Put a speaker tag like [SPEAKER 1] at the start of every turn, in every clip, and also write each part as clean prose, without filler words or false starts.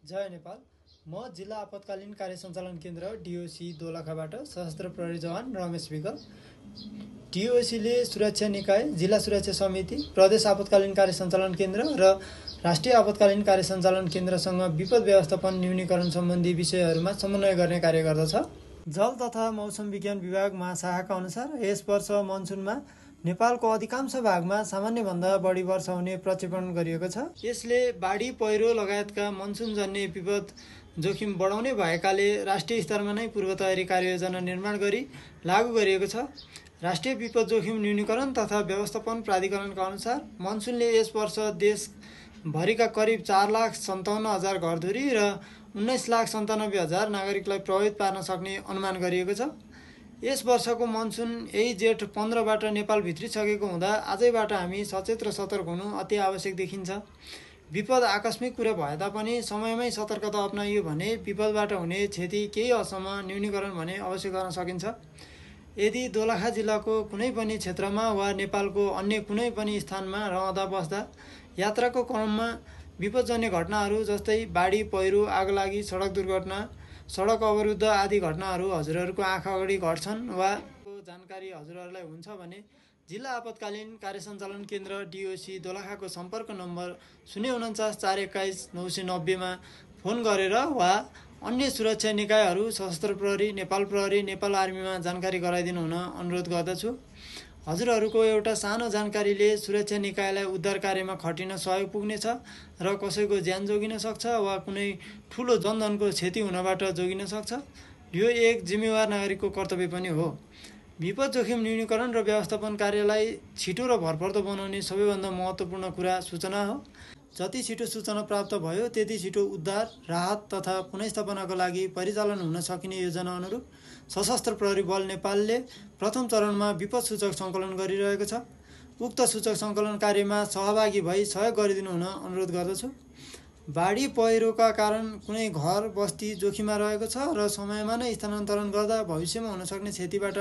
[SPEAKER 1] जय नेपाल। म जिल्ला आपतकालीन कार्य सञ्चालन केन्द्र डिओसी दोलखाबाट सशस्त्र प्रहरी जवान रमेश विकल। डिओसीले सुरक्षा निकाय, जिल्ला सुरक्षा समिति, प्रदेश आपतकालीन कार्य सञ्चालन केन्द्र र राष्ट्रिय आपतकालीन कार्य सञ्चालन केन्द्रसँग विपद व्यवस्थापन न्यूनीकरण सम्बन्धी विषयहरूमा समन्वय गर्ने कार्य गर्दछ। जल तथा मौसम विज्ञान विभाग महाशाखाका अनुसार यस वर्ष मनसुनमा नेपालको अधिकांश भागमा सामान्यभन्दा बढी वर्षा हुने प्रक्षेपण गरिएको छ। यसले बाढी, पहिरो लगायतका मनसुनजन्य विपद जोखिम बढाउने भएकाले राष्ट्रिय स्तरमा नै पूर्व तयारी कार्ययोजना निर्माण गरी लागू गरिएको छ। राष्ट्रिय विपद जोखिम न्यूनीकरण तथा व्यवस्थापन प्राधिकरणका अनुसार मनसुनले यस वर्ष देशभरिका करिब 4,57,000 घरधुरी र 19,97,000 नागरिकलाई प्रभावित पार्न सक्ने अनुमान गरिएको छ। यस वर्षको मनसुन यही जेठ 15बाट नेपाल भित्रिसकेको हुँदा आजैबाट हामी सचेत र सतर्क हुनु अति आवश्यक देखिन्छ। विपद आकस्मिक कुरा भए तापनि समयमै सतर्कता अपनाइयो भने विपदबाट हुने क्षति केही हदसम्म न्यूनीकरण भने अवश्य गर्न सकिन्छ। यदि दोलखा जिल्लाको कुनै पनि क्षेत्रमा वा नेपालको अन्य कुनै पनि स्थानमा रहँदा बस्दा यात्राको क्रममा विपदजन्य घटनाहरू जस्तै बाढी, पहिरो, आगलागी, सडक दुर्घटना, सडक अवरुद्ध आदि घटनाहरू हजुरहरूको आँखा अगाडि घट्छन् वा जानकारी हजुरहरूलाई हुन्छ भने जिल्ला आपतकालीन कार्य सञ्चालन केन्द्र डिओसी दोलखाको सम्पर्क नम्बर 049 421 990 मा फोन गरेर वा अन्य सुरक्षा निकायहरू, सशस्त्र प्रहरी, नेपाल आर्मीमा जानकारी गराइदिनु हुन अनुरोध गर्दछु। हजुरहरूको एउटा सानो जानकारीले सुरक्षा निकायलाई उद्धार कार्यमा खटिन सहयोग पुग्नेछ र कसैको ज्यान जोगिन सक्छ वा कुनै ठुलो जनधनको क्षति हुनबाट जोगिन सक्छ। यो एक जिम्मेवार नागरिकको कर्तव्य पनि हो। विपद जोखिम न्यूनीकरण र व्यवस्थापन कार्यलाई छिटो र भरपर्दो बनाउने सबैभन्दा महत्त्वपूर्ण कुरा सूचना हो। जति छिटो सूचना प्राप्त भयो त्यति छिटो उद्धार, राहत तथा पुनर्स्थापनाको लागि परिचालन हुन सकिने योजना अनुरूप सशस्त्र प्रहरी बल नेपालले प्रथम चरणमा विपद सूचक सङ्कलन गरिरहेको छ। उक्त सूचक सङ्कलन कार्यमा सहभागी भई सहयोग गरिदिनु हुन अनुरोध गर्दछु। बाढी, पहिरोका कारण कुनै घर, बस्ती जोखिममा रहेको छ र समयमा नै स्थानान्तरण गर्दा भविष्यमा हुन सक्ने क्षतिबाट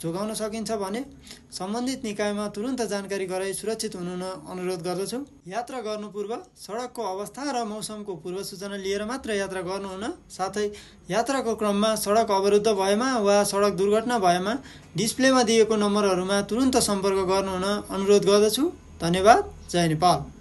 [SPEAKER 1] जोगाउन सकिन्छ भने सम्बन्धित निकायमा तुरुन्त जानकारी गराई सुरक्षित हुनु अनुरोध गर्दछु। यात्रा गर्नु पूर्व सडकको अवस्था र मौसमको पूर्व सूचना लिएर मात्र यात्रा गर्नुहुन, साथै यात्राको क्रममा सडक अवरुद्ध भएमा वा सडक दुर्घटना भएमा डिस्प्लेमा दिएको नम्बरहरूमा तुरुन्त सम्पर्क गर्नुहुन अनुरोध गर्दछु। धन्यवाद। जय नेपाल।